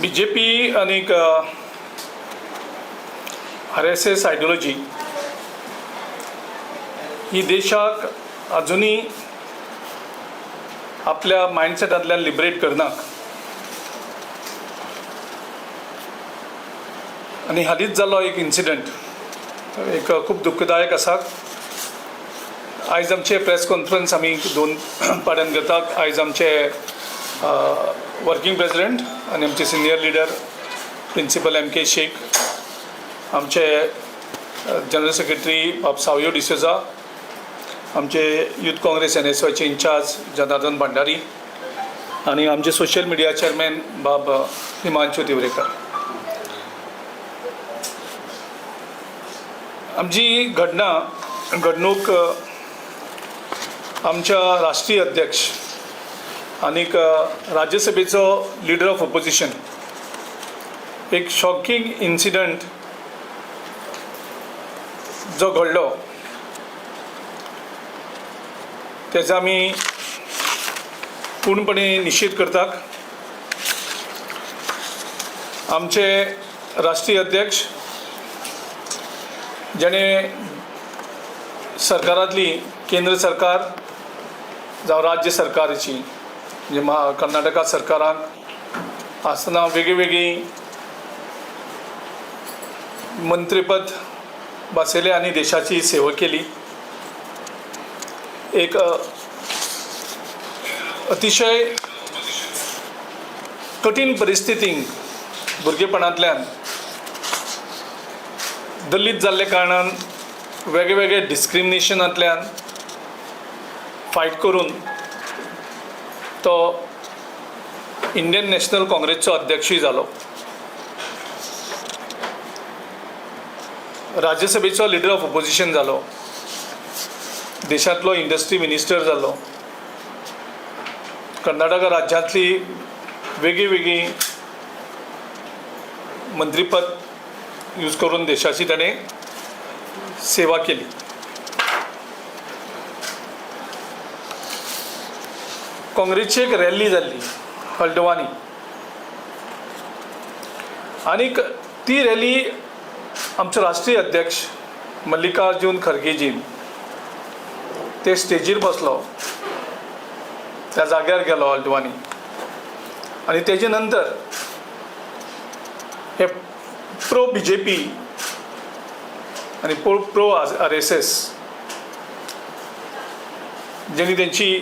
BJP आनीक RSS ideology ही देशाक अजुनूय आपल्या मायंडसेटांतल्यान लिबरेट करना. आनी हालींच जाल्लो एक इन्सिडंट एक खूब दुख्खदायक आसा. आयज आमचे प्रेस कॉन्फरन्स आमी दोन पाड्यान करतात. आयज आमचे वर्किंग प्रेसिडेंट आनी आमचे senior leader principal M K Sheikh, आमचे जनरल सेक्रेटरी बाब सावयो डिसोजा, आमचे यूथ काँग्रेस एनएसवायचे इन्चार्ज जनार्दन भांडारी आनी आमचे सोशल मिडिया चेअरमॅन बाब हिमांशू दिवरेकर. आमची घडणूक आमच्या राष्ट्रीय अध्यक्ष आनीक राज्यसभेचो लिडर ऑफ ऑपोजिशन एक शॉकिंग इन्सिडंट जो घडलो तेजो आमी पूर्णपणे निशेध करतात. आमचे राष्ट्रीय अध्यक्ष जेणे सरकारांतली केंद्र सरकार जावं राज्य सरकाराची म्हणजे कर्नाटका सरकाराक आसतना वेगळी वेगळी मंत्रीपद बसयलें आनी देशाची सेवा केली. एक अतिशय कठीण परिस्थितींक भुरगेपणांतल्यान दलीत जाल्ल्या कारणान वेगळे वेगळे डिस्क्रिमिनेशनांतल्यान फायट करून तो इंडियन नॅशनल काँग्रेसचो अध्यक्षूय जालो, राज्यसभेचो लिडर ऑफ ऑपोजिशन जालो, देशांतलो इंडस्ट्री मिनिस्टर जालो, कर्नाटका राज्यांतली वेगळी वेगळी मंत्रीपद यूज करून देशाची ताणें सेवा केली. काँग्रेसची एक रॅली जाल्ली हल्दवानी आनीक ती रॅली आमचो राष्ट्रीय अध्यक्ष मल्लिकार्जून खरगेजी ते स्टेजीर बसलो, त्या जाग्यार गेलो हल्दवानी आनी तेजे नंतर हे प्रो बीजेपी आनी प्रो आरएसएस जेणी तेंची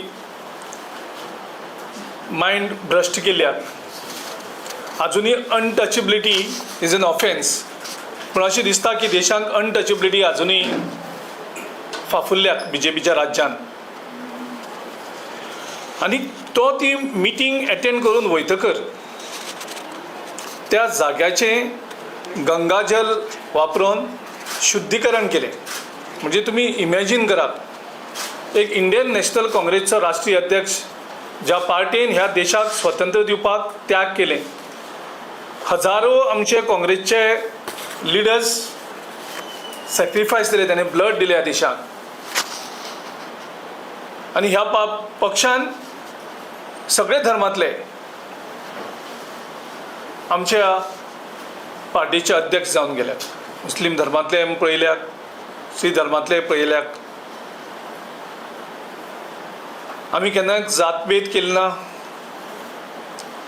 मायंड भ्रश्ट केल्या. आजुनूय अनटचेबिलिटी is an offence, पूण अशें दिसता की देशांत अनटचेबिलिटी आजुनूय फाफुल्ल्यात बीजेपीच्या राज्यान. आनी तो ती मिटींग एटेंड करून वयतकर त्या जाग्याचें गंगाजल वापरून शुद्धीकरण केलें. म्हणजे तुमी इमॅजीन करात, एक इंडियन नॅशनल काँग्रेसचो राष्ट्रीय अध्यक्ष ज्या पार्टीन ह्या देशाक स्वतंत्र दिवपाक त्याग केलें, हजारो आमचे काँग्रेसचे लिडर्स सॅक्रिफायस दिले, ताणें ब्लड दिले ह्या देशाक, आनी ह्या पक्षान सगळे धर्मांतले आमच्या पार्टीचे अध्यक्ष जावन गेल्यात. मुस्लीम धर्मांतले पळयल्यात, शीख धर्मांतले पळयल्यात. आमी केन्नाच जातभेद केली ना,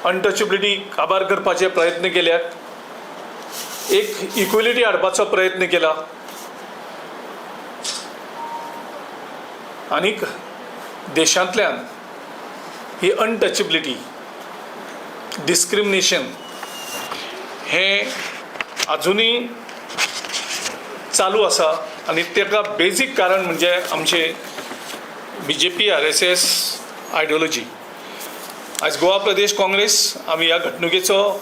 अनटचेबिलिटी काबार करपाचे प्रयत्न केल्यात, एक इक्वलिटी हाडपाचो प्रयत्न केला आनीक देशांतल्यान ही अनटचेबिलिटी डिस्क्रिमिनेशन हें आजुनूय चालू आसा. आनी ताका बेजीक कारण म्हणजे आमचे बीजेपी आरएसएस आयडियोलॉजी. आयज गोवा प्रदेश काँग्रेस आमी ह्या घडणुकेचो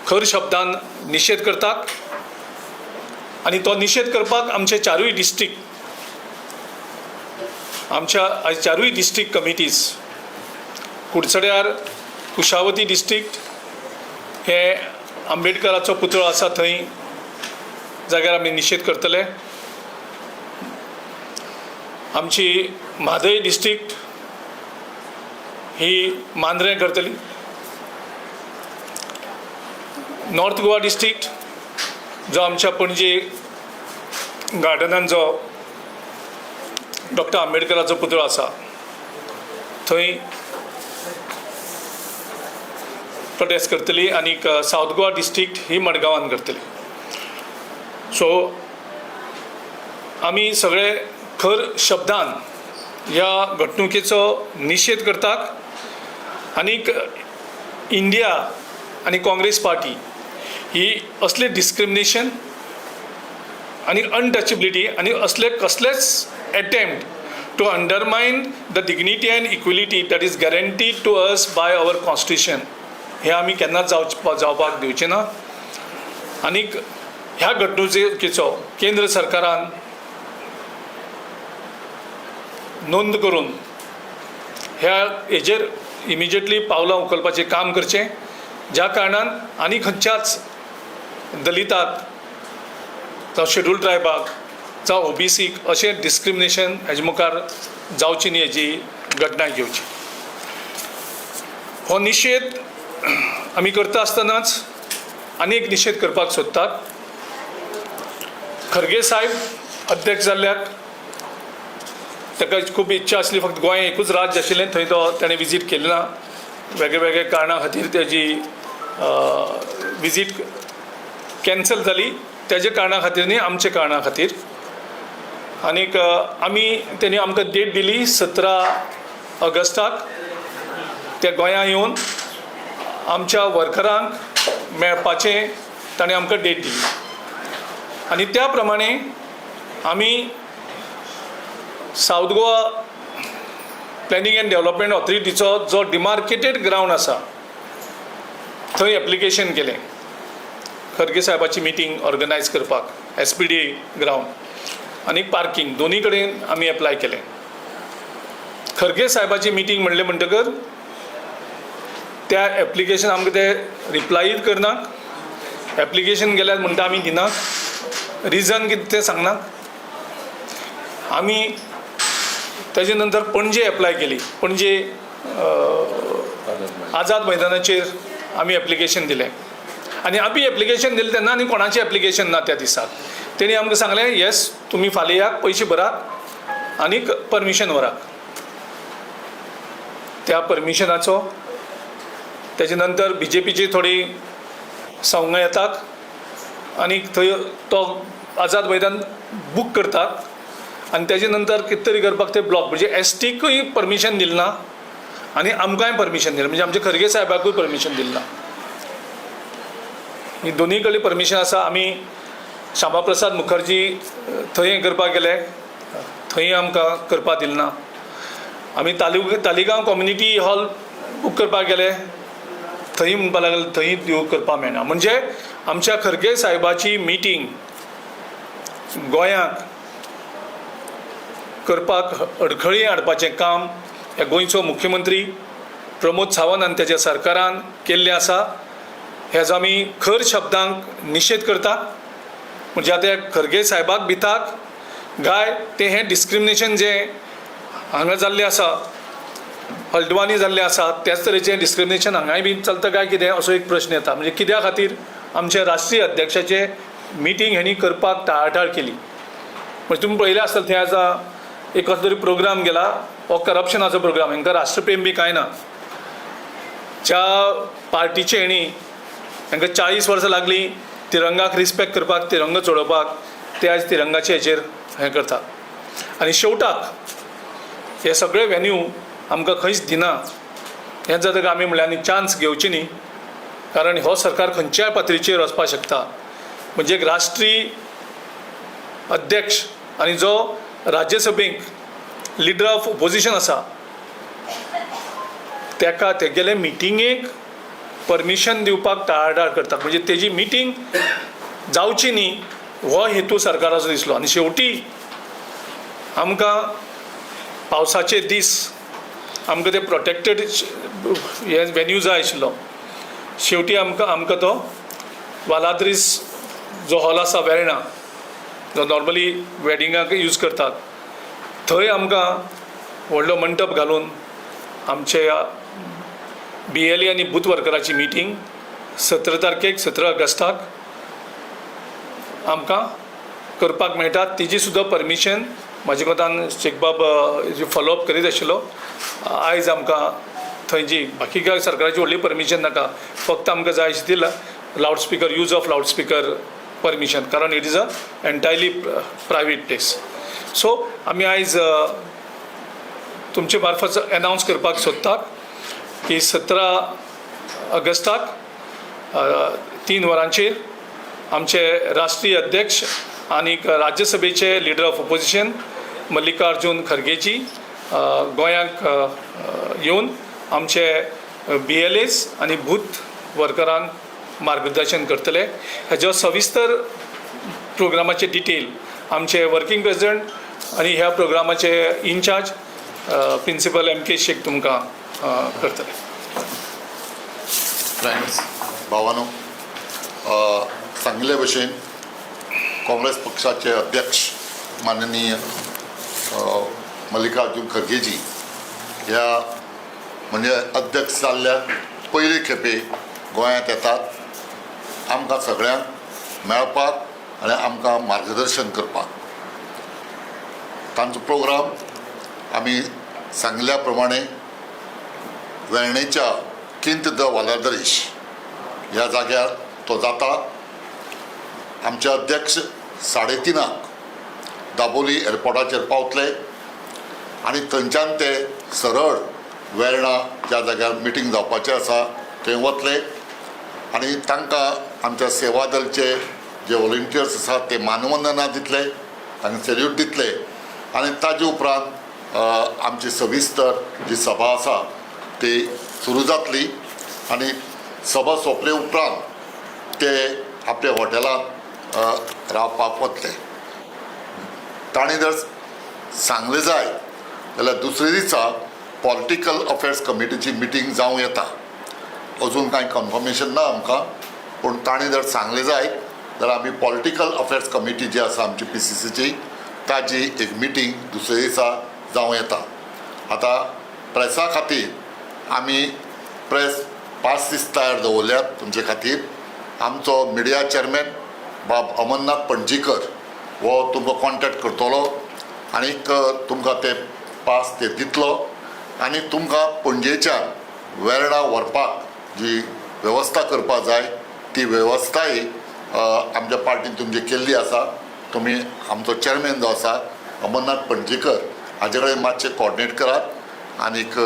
खर शब्दान निशेध करतात आनी तो निशेध करपाक आमचे चारूय डिस्ट्रिक्ट, आमच्या आयज चारूय डिस्ट्रिक्ट कमिटीज, कुडचड्यार कुशावती डिस्ट्रिक्ट हे आंबेडकराचो पुतळो आसा थंय जाग्यार आमी निशेध करतले. आमची म्हादय डिस्ट्रिक्ट ही मांद्रें करतली, नॉर्थ गोवा डिस्ट्रिक्ट जो आमच्या पणजे गार्डनान जो डॉक्टर आंबेडकराचो पुतळो आसा थंय प्रोटेस्ट करतली आनीक सावथ गोवा डिस्ट्रिक्ट ही मडगांवान करतली. सो आमी सगळे खर शब्दान ह्या घडणुकेचो निशेध करतात आनीक इंडिया आनी काँग्रेस पार्टी ही असले डिस्क्रिमिनेशन आनी अनटचेबिलिटी आनी असले कसलेच attempt to undermine the dignity and equality that is guaranteed to us by our constitution हें आमी केन्नाच जावपाक दिवचें ना. आनीक ह्या घडणुकेचो केंद्र सरकारान नोंद करून ह्या हेजेर इमिजिएटली पावलां उखलपाचें काम करचें, ज्या कारणान आनी खंयच्याच दलिताक जावं शेड्यूल ट्रायबाक जावं ओबीसीक अशें डिस्क्रिमिनेशन हेजे मुखार जावची न्ही हेजी घटना घेवची. हो निशेध आमी करता आसतनाच आनी एक निशेध करपाक सोदतात. खरगे साहेब अध्यक्ष जाल्ल्याक ताका खूब इच्छा आसली, फक्त गोंय एकूच राज्य आशिल्लें थंय तो ताणें विजीट केली ना, वेगळे वेगळे कारणां खातीर तेजी विजीट कॅन्सल जाली, तेजे कारणां खातीर न्ही आमच्या कारणां खातीर. आनीक आमी तेणी आमकां डेट दिली 17 ऑगस्टाक ते गोंयां येवन आमच्या वर्करांक मेळपाचें ताणें आमकां डेट दिली आनी त्या प्रमाणे आमी South Goa planning and development ऑथॉरिटीचो जो डिमार्केटेड ग्रावंड आसा थंय एप्लिकेशन केलें खरगे साहेबाची मिटींग ऑर्गनायज करपाक, SPD ground आनी पार्किंग दोनी कडेन आमी एप्लाय केलें. खरगे साहेबाची मिटींग म्हणलें म्हणटकर त्या एप्लिकेशन आमकां ते रिप्लाय करना, एप्लिकेशन गेल्यार म्हणटा आमी दिना, रिजन कितें तें सांगना. आमी ताजे नंतर पणजे एप्लाय केली, पणजे आझाद मैदानाचेर आमी एप्लिकेशन दिलें आनी आमी एप्लिकेशन दिलें तेन्ना आनी कोणाचें एप्लिकेशन ना त्या दिसाक. तेणी आमकां सांगलें येस तुमी फाल्यां याक पयशे भरात आनीक परमिशन व्हरात. त्या परमिशनाचो तेजे नंतर बीजेपीची थोडी संवंगां येतात आनी थंय तो आझाद मैदान बूक करतात आनी तेजे नंतर कितें तरी करपाक ते ब्लॉक, म्हणजे एसटीकूय परमिशन दिलें ना आनी आमकांय परमिशन दिलें, म्हणजे आमच्या खरगे साहेबाकूय परमिशन दिलें ना. ही दोनी कडली परमिशन आसा. आमी श्यामा प्रसाद मुखर्जी थंय करपाक गेले, थंय आमकां करपाक दिलें ना. आमी तालिगांव कम्युनिटी हॉल बूक करपाक गेले, थंय म्हणपाक लागले थंय दिवं करपाक मेळना. म्हणजे आमच्या खरगे साहेबाची मिटींग गोंयांक करपाक अडखळी हाडपाचें काम ह्या गोंयचो मुख्यमंत्री प्रमोद सावंत आनी तेज्या सरकारान केल्लें आसा. हेजो आमी खर शब्दांक निशेध करता. म्हणजे आतां खरगे साहेबाक भिताक गाय तें हें डिस्क्रिमिनेशन जें हांगा जाल्लें आसा, हल्दवानी जाल्लें आसा, त्याच तरेचें डिस्क्रिमिनेशन हांगाय बी चलता काय कितें असो एक प्रश्न येता. म्हणजे कित्या खातीर आमच्या राष्ट्रीय अध्यक्षाचे मिटींग हेणी करपाक टाळाटाळ केली. म्हणजे तुमी पळयलें आसतलें थंय आतां एक कसलो तरी प्रोग्राम गेला, हो करप्शनाचो प्रोग्राम, हेंकां राष्ट्रप्रेम बी कांय ना. ज्या पार्टीचे हेणी हेंकां 40 वर्सां लागलीं तिरंगाक रिस्पेक्ट करपाक, तिरंगा चडोवपाक, ते आयज तिरंगाचे हेचेर हें करता. आनी शेवटाक हे सगळे व्हेन्यू आमकां खंयच दिना हें जातकच आमी म्हणल्यार आनी चान्स घेवची न्ही, कारण हो सरकार खंयच्याय पातळीचेर वचपाक शकता. म्हणजे एक राष्ट्रीय अध्यक्ष आनी जो राज्यसभेक लिडर ऑफ ओपोजिशन आसा तेका तेगेले मिटिंगेक परमिशन दिवपाक टाळाटाळ करता. म्हणजे तेजी मिटींग जावची न्ही हो हेतू सरकाराचो दिसलो. आनी शेवटी आमकां पावसाचे दीस आमकां ते प्रोटेक्टेड हे वेन्यू जाय आशिल्लो. शेवटी आमकां आमकां तो वालाद्रीस जो हॉल आसा वेर्णा, जो नॉर्मली वेडिंगाक यूज करतात, थंय आमकां व्हडलो मंडप घालून आमच्या BLA आनी बूथ वर्कराची मिटींग 17 तारखेक 17 ऑगस्टाक आमकां करपाक मेळटा. तिजी सुद्दां परमिशन म्हाजे कोतान शेखबाब फॉलोअप करीत आशिल्लो. आयज आमकां थंय जी बाकी काय सरकाराची व्हडली परमिशन नाका, फक्त आमकां जाय आशिल्ली ती loudspeaker, use of loudspeaker permission, कारण it is a entirely private place. So आमी आयज तुमचे मार्फत एनावन्स करपाक सोदतात की 17 ऑगस्टाक 3 वरांचेर आमचे राष्ट्रीय अध्यक्ष आनीक राज्यसभेचे लिडर ऑफ ओपोजिशन मल्लिकार्जून खरगेजी गोंयांक येवन आमचे BLAs आनी बूथ वर्करांक मार्गदर्शन करतले. हेजो सविस्तर प्रोग्रामाचे डिटेल आमचे वर्किंग प्रेसिडेंट आनी ह्या प्रोग्रामाचे in charge principal M K Shaikh तुमकां करतले. फ्रेंड्स, भावानो, सांगिल्ले भशेन काँग्रेस पक्षाचे अध्यक्ष माननीय मल्लिकार्जून खरगेजी ह्या म्हणजे अध्यक्ष जाल्ल्यान पयले खेपे गोंयांत येतात आमकां सगळ्यांक मेळपाक आनी आमकां मार्गदर्शन करपाक. तांचो प्रोग्राम आमी सांगिल्ल्या प्रमाणे वेर्णेच्या किंत the वालादरीश ह्या जाग्यार तो जाता. आमचे अध्यक्ष 3:30 दाबोली एअरपोर्टाचेर पावतले आनी थंयच्यान ते सरळ वेर्णा ज्या जाग्यार मिटींग जावपाचें आसा थंय वतले आनी तांकां आमच्या सेवा दलचे जे वॉलंटियर्स आसात ते मानवंदना दितले, तांकां सेल्यूट दितले आनी ताजे उपरांत आमची सविस्तर जी सभा आसा ती सुरू जातली आनी सभा सोंपले उपरांत ते आपल्या हॉटेलांत रावपाक वतले. तांणी जर सांगलें जाय जाल्यार दुसरे दिसा पॉलिटिकल अफेर्स कमिटीची मिटींग जावं येता. अजून कांय कन्फर्मेशन ना आमकां, पूण तांणी जर सांगलें जायत जाल्यार आमी पॉलिटिकल अफेर्स कमिटी जी आसा आमची PCCची ताजी एक मिटींग दुसरे दिसा जावं येता. आतां प्रेसा खातीर आमी प्रेस पासीस तयार दवरल्यात तुमचे खातीर. आमचो मिडिया चेअरमॅन बाब अमरनाथ पणजीकर हो तुमकां कॉन्टेक्ट करतलो आनीक तुमकां ते पास ते दितलो आनी तुमकां पणजेच्यान वेर्णा व्हरपाक जी वेवस्था करपाक जाय ती वेवस्थाय आमच्या पार्टीन तुमची केल्ली आसा. तुमी आमचो चेअरमॅन जो आसा अमरनाथ पणजीकर हाजे कडेन मातशें कॉर्डिनेट करात आनीक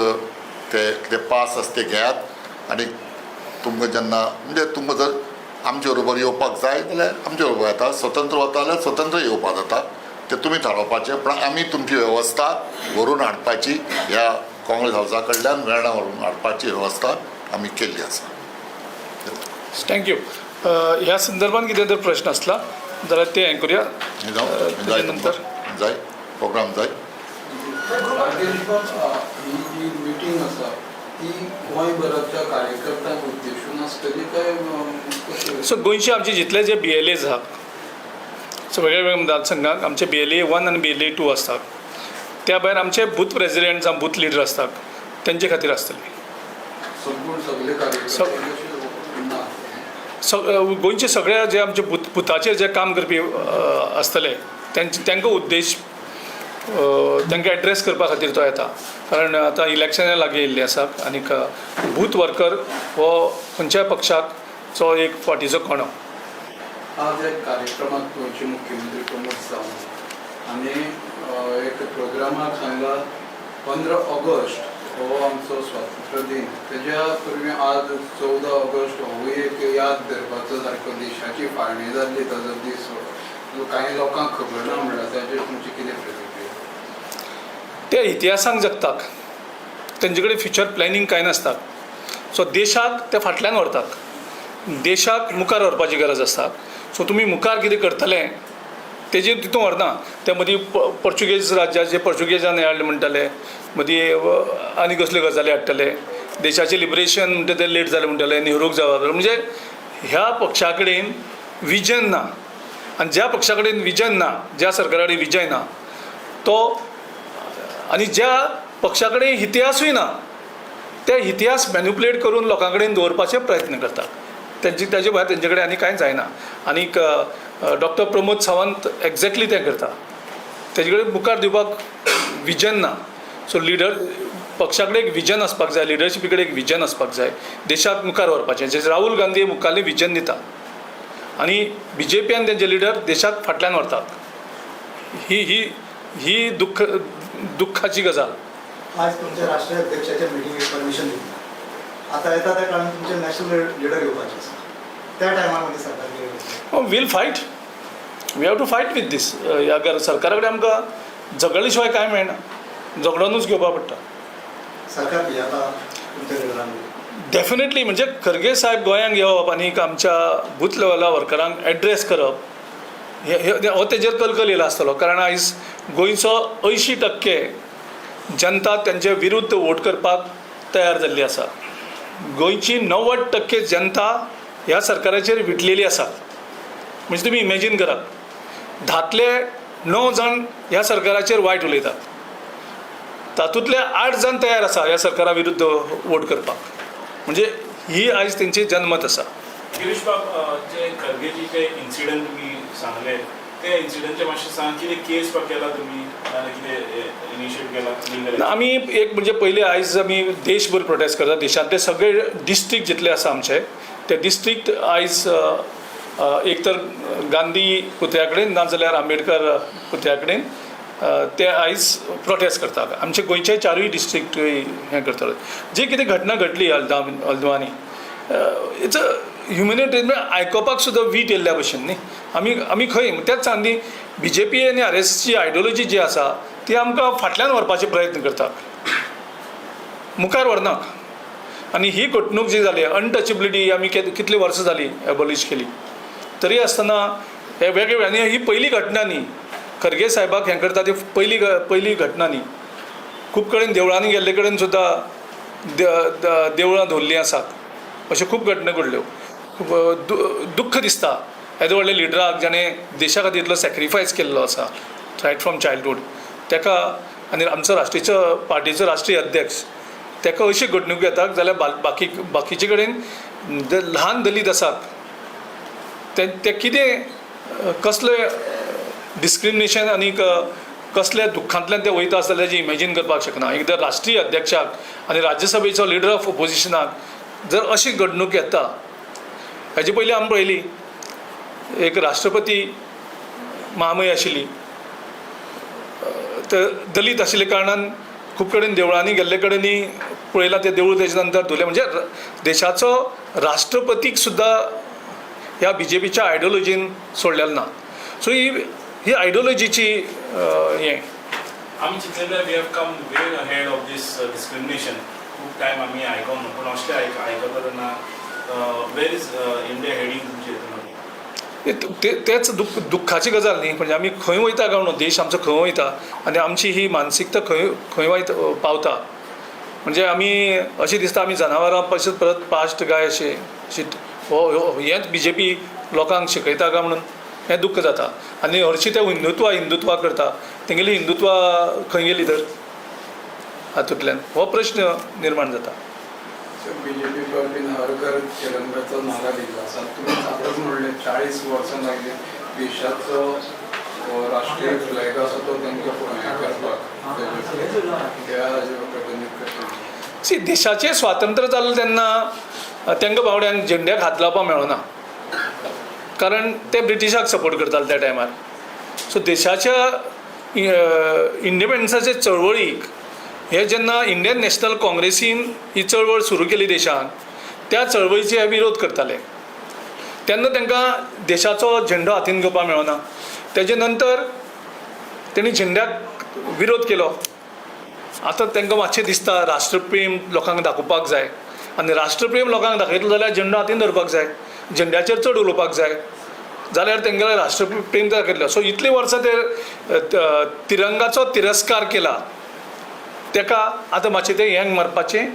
ते कितें पास आसा ते घेयात आनी तुमकां जेन्ना म्हणजे तुमकां जर आमचे बरोबर येवपाक जाय जाल्यार आमचे बरोबर येता, स्वतंत्र वता जाल्यार स्वतंत्र येवपाक जाता, ते तुमी थारावपाचें. पूण आमी तुमची वेवस्था व्हरून हाडपाची ह्या काँग्रेस हावसा कडल्यान वेर्णा व्हरून हाडपाची वेवस्था आमी केल्ली आसा. Thank you. ह्या संदर्भात कितें जर प्रश्न आसला जाल्यार ते हें करुया. हें जावं, जाय तेजे नंतर तुमकां? जाय प्रोग्राम जाय. राकेश बाब, ही जी मिटींग आसा ती गोंयभराच्या कार्यकर्त्यांक उद्देशून आसतली काय कशें? सो गोंयचे आमचे जितले जे BLAs आहा, सो वेगळे वेगळे मतदारसंघाक आमचे BLA 1 आनी BLA 2 आसतात. त्या भायर आमचे बूथ प्रेसिडेंट जावं बूथ लिडर आसतात तेंचे खातीर आसतली. संपूर्ण सगळे कार्यकर्ते अशें ना? गोंयचे सगळे जे आमचे बुथाचेर जे काम करपी आसतले तांकां उद्देश तांकां एड्रेस करपा खातीर तो येता, कारण आतां इलेक्शनां लागीं येयल्लीं आसा आनीक बूथ वर्कर हो खंयच्याय पक्षाक चो एक फाटीचो कणो. आज एक कार्यक्रमाक गोंयचे मुख्यमंत्री प्रमोद सावंत आनी एक प्रोग्रामाक सांगला 15 ऑगस्ट हो आमचो स्वातंत्र्य दिन, तेज्या पूर्वी आज 14 ऑगस्ट होवूय एक याद धरपाचो सारको देशाची फाळणी जाल्ली ताजो दीस हो, कांय लोकांक खबर ना म्हणल्यार ताजेर तुमची कितें प्रतिक्रिया? ते इतिहासांक जगतात, तेंचे कडेन फ्युचर प्लॅनिंग कांय नासता. सो देशाक ते फाटल्यान व्हरतात, देशाक मुखार व्हरपाची गरज आसता. सो तुमी मुखार कितें करतले तेजेर तितून व्हरना. ते मदीं पोर्चुगेज राज्याचे पोर्चुगेजान हाडले म्हणटाले, मदीं आनी कसल्यो गजाली हाडटले, देशाचें लिबरेशन म्हणटा तें लेट जालें म्हणटाले, नेहरूक जबाबदार. म्हणजे ह्या पक्षा कडेन विजन ना, आनी ज्या पक्षा कडेन विजन ना, ज्या सरकारा कडेन विजन ना तो, आनी ज्या पक्षा कडेन इतिहासूय ना, ते इतिहास मॅन्युपुलेट करून लोकां कडेन दवरपाचे प्रयत्न करतात. तेंची ताजे भायर तेंचे कडेन आनी कांय जायना. आनीक डॉक्टर प्रमोद सावंत एक्झॅक्टली तें करता, तेजे कडेन मुखार दिवपाक विजन ना. सो लिडर पक्षा कडेन एक विजन आसपाक जाय, लिडरशिपी कडेन एक विजन आसपाक जाय देशाक मुखार व्हरपाचें. जशें राहुल गांधी मुखारलें विजन दिता आनी बी जे पी आनी तेंचे लिडर देशाक फाटल्यान व्हरतात. ही ही ही दुख्खाची गजाल. आज तुमच्या राष्ट्रीय अध्यक्षाच्या मिटिंगेक परमिशन दिली, आतां येता त्या काळान तुमचे नॅशनल लिडर येवपाचे आसा, त्या टायमार मागीर सरकार कितें? We'll fight, we have to fight with this. ह्या सरकारा कडेन आमकां झगडले शिवाय कांय मेळना, झगडोनूच घेवपा पडटा. सरकार भियेता तुमच्या लिडरांक? डेफिनेटली, म्हणजे खरगे साहेब गोंयांक येवप आनी आमच्या बूथ लेवला वर्करांक एड्रेस करप हे हो तेजेर कलकल येयला आसतलो. कारण आयज गोंयचो 80% जनता तेंचे विरुद्ध वोट करपाक तयार जाल्ली आसा. गोंयची 90% जनता ह्या सरकाराचेर विटलेली आसा. म्हणजे तुमी इमेजीन करात, 10तले 9 जाण ह्या सरकाराचेर वायट उलयतात, तातूंतले 8 जाण तयार आसा ह्या सरकारा विरुद्ध वोट करपाक. म्हणजे ही आयज तेंची जनमत आसा. गिरीश बाब, जे खरगेजी जे इन्सिडंट तुमी सांगले ते इन्सिडंटचे मातशें सांग, कितें केस बा केला तुमी नाजाल्यार कितें इनिशिएट केला लिगल? आमी एक म्हणजे पयलीं आयज आमी देशभर प्रोटेस्ट करता. देशांतले सगळे डिस्ट्रिक्ट जितले आसा आमचे ते डिस्ट्रिक्ट आयज एक तर गांधी पुतळ्या कडेन ना जाल्यार आंबेडकर पुतळ्या कडेन ते आयज प्रोटेस्ट करतात. आमचे गोंयचे 4 डिस्ट्रिक्ट हें करतले. जी कितें घटना घडली हल्दवानी, it's a humanitarian, आयकोपाक सुद्दां वीट येयल्ल्या भशेन न्ही. आमी आमी खंय तेच सांग न्ही, बी जे पी आनी आर एस ची आयडियोलॉजी जी आसा ती आमकां फाटल्यान व्हरपाचे प्रयत्न करतात, मुखार व्हरना. आनी ही घडणूक जी जाली अनटचेबिलिटी आमी कितलीं वर्सां जालीं एबॉलिश केली, तरी आसतना हे वेगळे. आनी ही पयली घटना न्ही, खरगे साहेबाक हें करता ती पयली घटना न्ही. खूब कडेन देवळांनी गेल्ले कडेन सुद्दां देवळां धरलीं आसात, अश्यो खूब घटना घडल्यो. खूब दुख्ख दिसता येदो व्हडल्या लिडराक जाणें देशा खातीर इतलो सॅक्रिफायस केल्लो आसा रायट फ्रॉम चायल्डहूड तेका, आनी आमचो राष्ट्रीयचो पार्टीचो राष्ट्रीय अध्यक्ष तेका अशी घडणूक येता जाल्यार बाकीचे कडेन जे ल्हान दलीत आसात ते कितें कसलें डिस्क्रिमिनेशन आनी कसल्या दुख्खांतल्यान ते वयता आसतले तेजें इमेजीन करपाक शकना. एकदां राष्ट्रीय अध्यक्षाक आनी राज्यसभेचो लिडर ऑफ ओपोजिशनाक जर अशी घडणूक येता, हेजे पयलीं आमी पळयली एक राष्ट्रपती महामय आशिल्ली, तर दलीत आशिल्ल्या कारणान खूब कडेन देवळांनी गेल्ले कडेनूय पळयलां तें देवूळ तेजे नंतर धुलें. म्हणजे देशाचो राष्ट्रपतीक सुद्दां ह्या बी जे पीच्या आयडियोलॉजीन सोडलेलें ना. सो ही आयडियोलॉजीची हें आमी चिंतलें we have come way ahead of this discrimination. खूब टायम आमी आयकोंक ना, पूण अशें आयकता तेन्ना वेर is India heading तुमचे हितून? तेच दुख्खाची गजाल न्ही. म्हणजे आमी खंय वयता काय म्हणून, देश आमचो खंय वयता आनी आमची ही मानसिकता खंय खंय वयता पावता. म्हणजे आमी अशें दिसता आमी जनावरां पासून परत पास्ट गाय अशें हो हेंच बी जे पी लोकांक शिकयता काय म्हणून हें दुख्ख जाता. आनी हरशीं ते हिंदुत्वा हिंदुत्वा करता, तेंगेली हिंदुत्वा खंय गेली तर हातूंतल्यान हो प्रश्न निर्माण जाता. बी जे पी पार्टीन हर घर तिरंगाचो नारा दिल्लो आसा. तुमी आतांच म्हणलें 40 वर्सां लागली देशाचो राष्ट्रीय फ्लॅग आसा तो तांकां हें करपाक, त्या कशें? सी, देशाचें स्वातंत्र्य जालें तेन्ना तांकां बावड्यांक झेंड्याक हात लावपाक मेळना, कारण ते ब्रिटिशाक सपोर्ट करताले त्या टायमार. सो देशाच्या इंडिपेंडन्साचे चळवळीक हे जेन्ना इंडियन नॅशनल काँग्रेसीन ही चळवळ सुरू केली देशान, त्या चळवळीचे हे विरोध करताले तेन्ना तांकां देशाचो झेंडो हातीन घेवपाक मेळना. तेजे नंतर तेणी झेंड्याक विरोध केलो. आतां तांकां मातशें दिसता राष्ट्रप्रेम लोकांक दाखोवपाक जाय, आनी राष्ट्रप्रेम लोकांक दाखयतलो जाल्यार झेंडो हातीन धरपाक जाय, झेंड्याचेर चड उलोवपाक जाय, जाल्यार तेंगेलें राष्ट्रप्रेम दाखयतलो. सो इतलीं वर्सां ते तिरंगाचो तिरस्कार केला, तेका आतां मातशें तें हेंग मारपाचें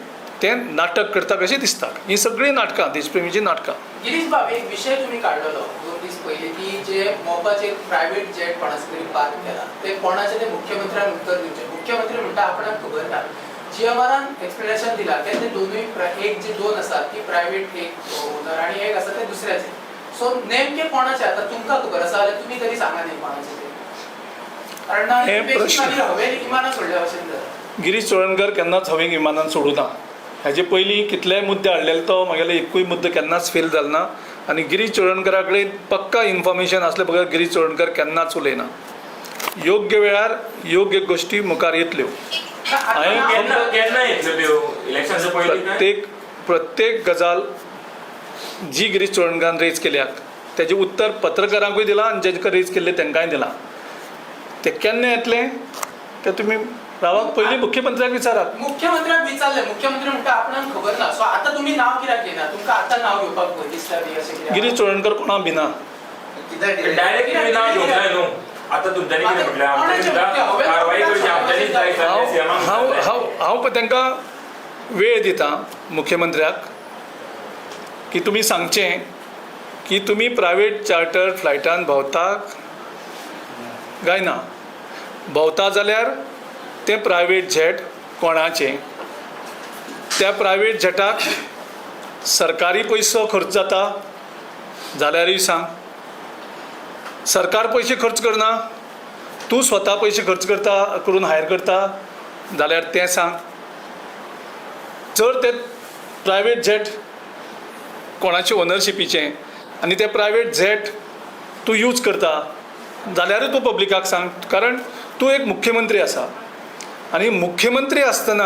तें नाटक करता कशें दिसता. हीं सगळीं नाटकां देशप्रेमीचीं नाटकां. गिरीश बाब, एक विशय तुमी काडलेलो 2 दीस पयलीं की जे मोपाचेर प्रायवेट जेट कोणाचे तरी पार्क केला ते कोणाचे ते मुख्यमंत्र्यान उत्तर दिवचें. मुख्यमंत्री म्हणटा आपणाक खबर ना. जीएमआरान एक्सप्लेनेशन दिला की ते दोनूय एक जे दोन आसात ती प्रायवेट एक ओनर आनी एक आसा ते दुसऱ्याचे. सो नेमके कोणाचे आतां तुमकां खबर आसा जाल्यार तुमी तरी सांगा न्ही कोणाचे ते, कारण हे प्रश्न मागीर हवेन विमानां सोडल्या भशेन जाता. गिरीश चोडणकर केन्नाच हवेक विमानान सोडूं ना. हाजे पयलीं कितलेय मुद्दे हाडलेले तो म्हागेले एकूय मुद्दो केन्नाच फेल जालो ना आनी गिरीश चोडणकरा कडेन पक्का इन्फॉर्मेशन आसले बगर गिरीश चोडणकर केन्नाच उलयना. योग्य वेळार योग्य गोश्टी मुखार येतल्यो. केन्ना येतल्यो त्यो इलेक्शनच्या पयलीं? प्रत्येक गजाल जी गिरीश चोडणकारान रेज केल्या तेजें उत्तर पत्रकारांकूय दिलां आनी जेंकां रेज केल्लें तांकांय दिलां. तें केन्ना येतलें तें तुमी रावाक पयलीं मुख्यमंत्र्याक विचारात. मुख्यमंत्र्याक विचारलें, मुख्यमंत्री म्हणटा आपणाक खबर ना. सो आतां तुमी नांव कित्याक घेना? तुमकां आतां नांव घेवपाक भंय दिसता बी अशें कितें? गिरीश चोडणकर कोणा भिना. डायरेक्ट तुमी नांव घेवंक जाय न्हू. आतां तुमच्यांनी कितें म्हटलें, आमच्यांनी सुद्दां कारवाई करची, आमच्यांनी जाय. हांव हांव हांव तांकां वेळ दिता मुख्यमंत्र्याक की तुमी सांगचें की तुमी प्रायवेट चार्टर फ्लायटान भोंवता काय ना, भोंवता जाल्यार तें प्रायवेट जेट कोणाचें, त्या प्रायवेट जेटाक सरकारी पयसो खर्च जाता जाल्यारूय सांग, सरकार पयशे खर्च करना, तूं स्वता पयशे खर्च करता करून हायर करता जाल्यार तें सांग. जर तें प्रायवेट जेट कोणाचे ओनरशिपीचें आनी तें प्रायवेट जेट तूं यूज करता जाल्यारूय तूं पब्लिकाक सांग, कारण तूं एक मुख्यमंत्री आसा आनी मुख्यमंत्री आसतना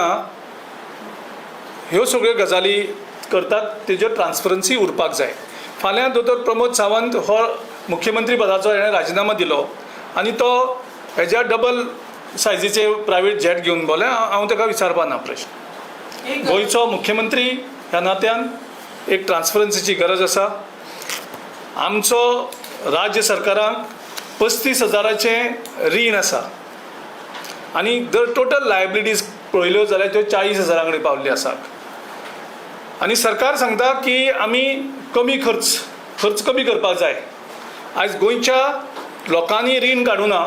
ह्यो सगळ्यो गजाली करतात तेजेर ट्रान्सपरन्सी उरपाक जाय. फाल्यां दोतोर प्रमोद सावंत हो मुख्यमंत्री पदाचो हेणें राजिनामो दिलो आनी तो हेज्या डबल सायजीचे प्रायवेट जेट घेवन भोंवले, हांव ताका विचारपा ना प्रश्न. गोंयचो मुख्यमंत्री ह्या नात्यान एक ट्रान्सपरन्सीची गरज आसा. आमचो राज्य सरकाराक 35,000 रीण आसा आनी जर टोटल लायबिलिटीज पळयल्यो जाल्यार त्यो 40,000 कडेन पावल्ल्यो आसात. आनी सरकार सांगता की आमी कमी खर्च कमी करपाक जाय. आयज गोंयच्या लोकांनी रीण काडूना,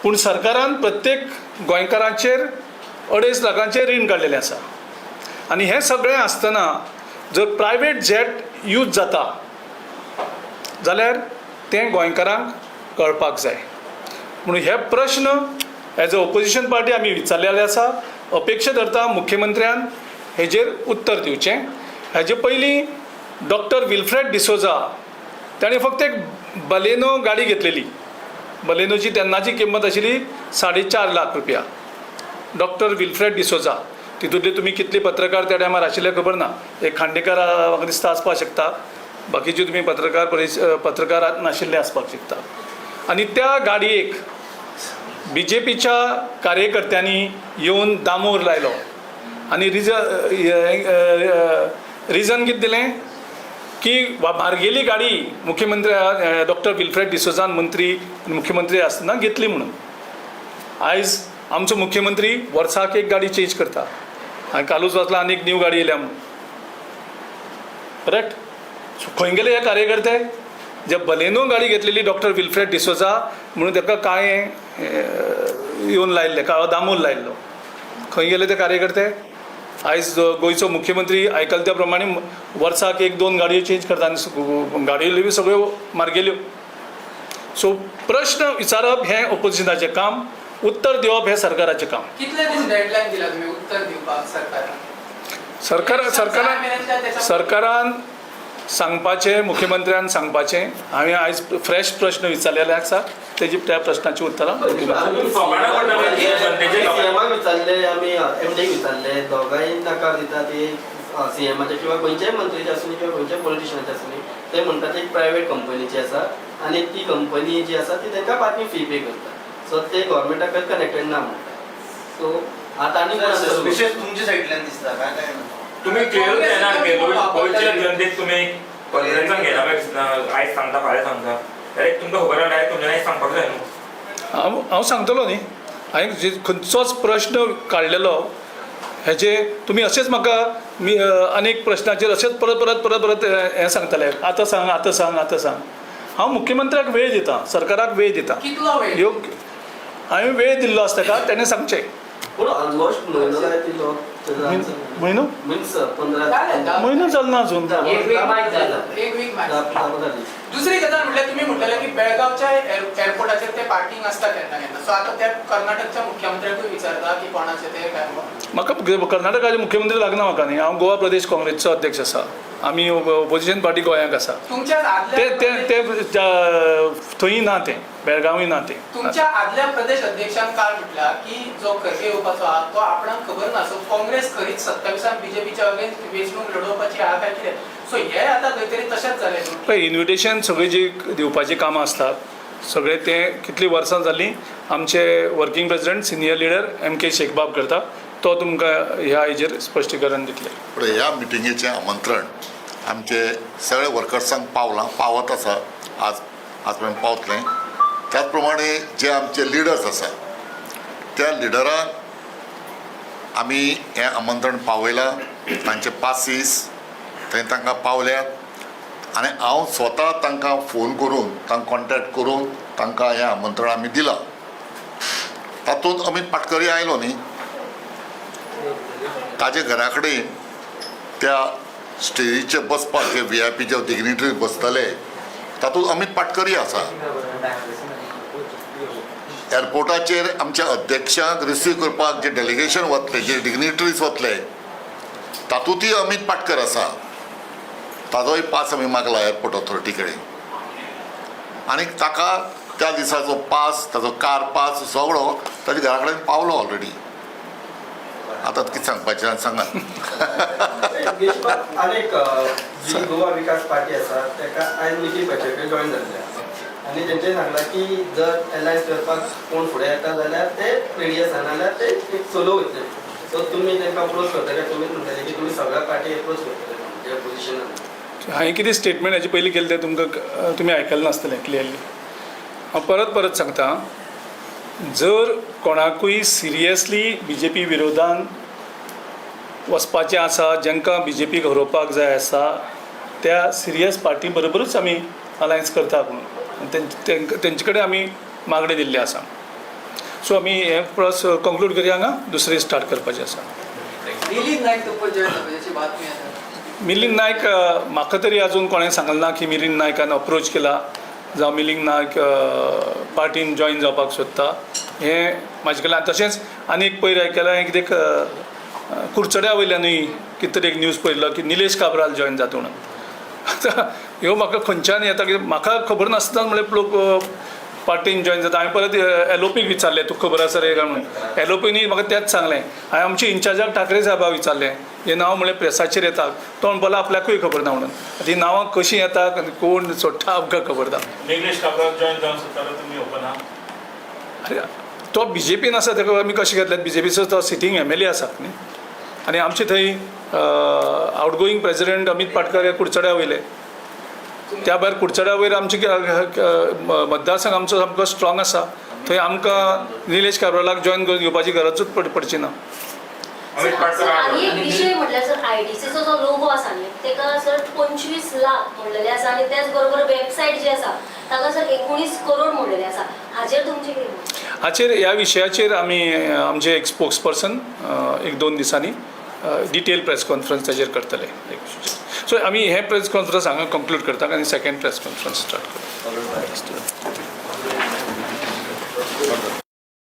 पूण सरकारान प्रत्येक गोंयकारांचेर 2.5 लाखांचेर रीण काडलेलें आसा. आनी हें सगळें आसतना जर प्रायवेट जेट यूज जाता जाल्यार तें गोंयकारांक कळपाक जाय. म्हणून हे प्रश्न एज अ ओपोजिशन पार्टी आमी विचारलेले आसा. अपेक्षा धरता मुख्यमंत्र्यान हेजेर उत्तर दिवचें. हेजे पयलीं डॉक्टर विल्फ्रेड डिसोजा ताणें फक्त एक बलेनो गाडी घेतलेली. बलेनोची तेन्नाची किंमत आशिल्ली 4.5 लाख रुपया. डॉक्टर विल्फ्रेड डिसोजा, तितूंतले तुमी कितले पत्रकार त्या टायमार आशिल्ले खबर ना, एक खांडेकर म्हाका दिसता आसपाक शकता, बाकीचे तुमी पत्रकार पत्रकार नाशिल्ले आसपाक शकता. आनी त्या गाडयेक बीजेपीच्या कार्यकर्त्यांनी येवन दामोर लायलो आनी रिजन कितें दिलें की मार्गेली गाडी मुख्यमंत्री डॉक्टर विल्फ्रेड डिसोजान मंत्री मुख्यमंत्री आसतना घेतली म्हणून. आयज आमचो मुख्यमंत्री वर्साक एक गाडी चेंज करता आनी कालूच वाचला आनी एक न्यू गाडी येयल्या म्हणून. करेक्ट? सो खंय गेले हे कार्यकर्ते जे बलेनो गाडी घेतलेली डॉक्टर विल्फ्रेड डिसोजा म्हणून ताका काळें येवन लायिल्लें, काळो दामोर लायिल्लो. खंय गेले ते कार्यकर्ते? आयज गोंयचो मुख्यमंत्री आयकला त्या प्रमाणे वर्साक 1-2 गाडयो चेंज करता आनी गाडयो बी सगळ्यो मार्गेल्यो. सो प्रश्न विचारप हें ओपोजिशनाचें काम, उत्तर दिवप हें सरकाराचें काम. कितले दीस डेडलायन दिला तुमी उत्तर दिवपाक सरकारान? सरकारान सांगपाचें, मुख्यमंत्र्यान सांगपाचें. हांवें आयज फ्रेश प्रश्न विचारलेले आसा, तेजी त्या प्रश्नाची उत्तरां सीएमाक विचारले, आमी एमडीक विचारले, दोगांय नकार दिता ती सीएमाचे किंवा खंयच्याय मंत्र्याचे आसूं किंवा खंयच्याय पॉलिटिशियनाचे आसूं, ते म्हणटा ती एक प्रायवेट कंपनीची आसा आनी ती कंपनी जी आसा ती तांकां पार्किंग फी पे करता. सो ते गव्हर्मेंटा कडेन कनेक्टेड ना म्हणटा. सो आतां आनी सस्पिशियस तुमच्या सायडल्यान दिसता काय काय? तुम्ही क्लियर जायना गोंयच्या जनतेक तुमी कॉन्फिडन्सान घेना आयज सांगता फाल्यां सांगता, डायरेक्ट तुमकां खबर आहा, डायरेक्ट तुमच्यानी सांगपाक जाय न्हू. हांव सांगतलो न्ही, हांवें खंयचोच प्रश्न काडलेलो हेजे तुमी अशेंच म्हाका अनेक प्रश्नाचेर अशेंच परत परत परत परत हें सांगताले, आतां सांग आतां सांग आतां सांग. हांव मुख्यमंत्र्याक वेळ दिता, सरकाराक वेळ दिता. कितलो वेळ? योग्य हांवें वेळ दिल्लो आसता ताका तेणें सांगचें. पूण ऑलमोस्ट म्हयनो जाय लोक. म्हयनो मिन्स 15 म्हयनो जालो ना अजून. एक वीक मायक जाला. एक वीक मायक. दुसरी गजाल म्हटल्यार तुमी म्हणटले की बेळगांवच्या एअरपोर्टाचेर ते पार्किंग आसता केन्ना केन्ना. सो आतां त्या कर्नाटकच्या मुख्यमंत्र्याकूय विचारता की कोणाचे ते काय? म्हाका कर्नाटकाचे मुख्यमंत्री लागना म्हाका न्ही. हांव गोवा प्रदेश काँग्रेसचो अध्यक्ष आसा. आमी ओपोजिशन पार्टी गोंयाक आसा. तुमच्या ते थंय ना, तें बेळगांवूय ना. तें तुमच्या आदल्या प्रदेश अध्यक्षान काल म्हटला की जो खरगे येवपाचो आहा तो आपणाक खबर ना. सो काँग्रेस खरीच 27 बीजेपीच्या अगेन्स्ट वेंचणूक लढोवपाची आहा काय कितें? सो हे आतां खंय तरी तशेंच जालें. पळय, इन्विटेशन सगळीं जी दिवपाचीं कामां आसतात सगळें तें कितलीं वर्सां जालीं आमचे working president senior leader M K शेखबाब करता. तो तुमकां ह्या हेजेर स्पश्टीकरण दितले. पूण ह्या मिटिंगेचें आमंत्रण आमचे सगळे वर्कर्सांक पावलां, पावत आसा, आज आज पर्यंत पावतलें. त्याच प्रमाणे जे आमचे लिडर्स आसा त्या लिडरांक आमी हें आमंत्रण पावयलां. तांचे पासीस थंय तांकां पावल्यात आनी हांव स्वता तांकां फोन करून तांकां कॉन्टेक्ट करून तांकां हें आमंत्रण आमी दिलां. तातूंत अमीत पाटकरी आयलो न्ही, ताजे घरा कडेन त्या स्टेजीचेर बसपाक जे VIP जे डिग्निटरी बसतले तातूंत अमीत पाटकरी आसा. एअरपोर्टाचेर आमच्या अध्यक्षांक रिसीव करपाक जे डेलिगेशन वतले, जे डिग्निटरीज वतले तातूंतय अमीत पाटकर आसा. ताजोय पास आमी मागला एअरपोर्ट ऑथॉरिटी कडेन आनी ताका त्या दिसाचो पास, ताजो कार पास सगळो ताच्या घरा कडेन पावलो ऑलरेडी. आतां कितें सांगपाचें सांगात. आनी एक जी गोवा विकास पार्टी आसा ताका आयज निखील पाचेकर जॉयन जाल्ले आसा आनी तेंच्यांनी सांगलां की जर एलायन्स करपाक कोण फुडें येता जाल्यार ते रेडी आसा, नाजाल्यार ते एक सोलो वयतले. सो तुमी तांकां अप्रोच करतले? तुमी म्हणटले की तुमी सगळ्या पार्टी अप्रोच करतले म्हणजे पोजिशनान? हांवें कितें स्टेटमेंट हाचे पयलीं केलें तें तुमकां तुमी आयकलें नासतलें क्लियरली. हांव परत परत सांगता, जर कोणाकूय सिरियसली बीजेपी विरोधान वचपाचें आसा, जांकां बीजेपीक हरोवपाक जाय आसा, त्या सिरियस पार्टी बरोबरूच आमी अलायन्स करता म्हणून तेंचे कडेन आमी मागणी दिल्ली आसा. सो आमी हें प्लस कंक्लूड करया हांगा, दुसरें स्टार्ट करपाचें आसा. मिलिंद नायक तुमकां जॉयन जावपाची बातमी आसा. मिलिंद नायक म्हाका तरी अजून कोणें सांगलें ना की मिलिंद नायकान अप्रोच केला जावं मिलिंद नायक पार्टीन जॉयन जावपाक सोदता, हें म्हाजे कडल्यान. तशेंच आनी एक पयर आयकलां हांवें कितें कुडचड्या वयल्यानूय कितें तरी एक न्यूज पळयल्लो की निलेश काब्राल जॉयन जाता म्हणून. आतां ह्यो म्हाका खंयच्यान येता की म्हाका खबर नासतना म्हणल्यार लोक पार्टीन जॉयन जाता. हांवें परत एलओपीक विचारलें तुका खबर आसा रे काय म्हणून. एलओपीनी म्हाका तेंच सांगलें. हांवें आमचे इन्चार्जाक ठाकरे साहेबाक विचारलें, हें नांव म्हणलें प्रेसाचेर येता, तो म्हणपाक आपल्याकूय खबर ना म्हणून. ती नांवां कशीं येता आनी कोण सोडटा आमकां खबर ना. निलेश काब्राल जॉयन जावंक सोदता तुमी ओपन आहा? अरे तो बीजेपीन आसा ताका आमी कशें घेतले? बीजेपीचो तो सिटींग MLA आसा न्ही. आनी आमचे थंय आउटगोईंग प्रेजिडेंट अमीत पाटकर हे कुडचड्या वयले, त्या भायर कुडचड्या वयर आमचे मतदारसंघ आमचो सामको स्ट्रॉंग आसा. थंय आमकां निलेश काब्रालाक जॉयन करून घेवपाची गरजूच पडची ना. आनी एक विशय म्हटल्यार सर IDCचो जो लोगो आसा न्ही तेका सर 25 लाख म्हणलेले आसा आनी त्याच बरोबर वेबसायट जी आसा ताका सर 19 करोड म्हणलेले आसा. हाचेर तुमचें कितें? हाचेर ह्या विशयाचेर आमी आमचे एक स्पोक्स पर्सन 1-2 दिसांनी डिटेल प्रेस कॉन्फरन्स ताजेर करतले. सो आमी हें प्रेस कॉन्फरन्स हांगा कंक्लूड करता आनी सेकंड प्रेस कॉन्फरन्स स्टार्ट करता.